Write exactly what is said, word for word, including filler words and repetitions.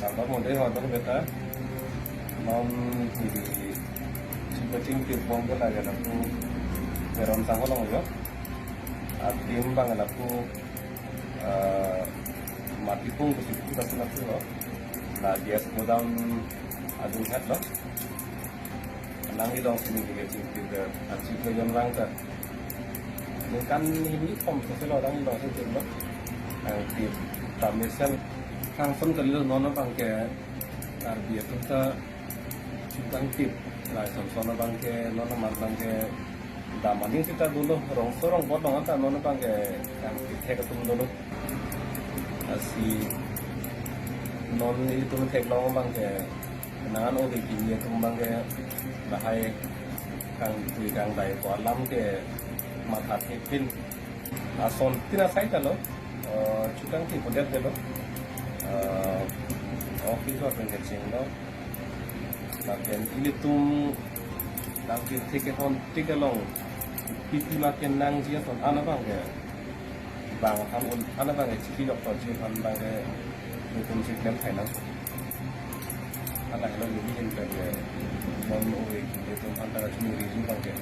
Abang mode ho abang beta. Non di Chingkaching Tip bom ke lagi lapu Meron Sangho along jo. Adim abang lapu, eh, Matipung ke situ kita sunat lo. La gas godown adung hat lo. Nangli dong sini juga Chingkaching Tip, eh, ansi ke yon lang ta. Ningkan hini kom sese lo nangli dong sini lo. Ang Tip tamesen kangson kalilo non abang ke Karbi atum ta Chingkaching Tip. Lai son son abang ke non amar abang ke dam aning sita dolo rongso rongbot dong ta non abang ke kangthek atum dolo. Lasi non ilitum theklong abang ke nang-an ove kini atum abang ke lahai kangtui kangdai ko alam ke matha thekpin. Asontin asai ta lo, eh, Chingkaching Tip pudet de lo. Eh, office wa pen kecheng lo. Lapen ilitum nangkethek kehon tik along P T ma kenangji ason an abang ke bang aphan un an abang ke chiki jok toji aphan abang ke nelitum si klem thainang. Hala helo neli hin pen ke non ove kini atum aphan ta chini riri abang ke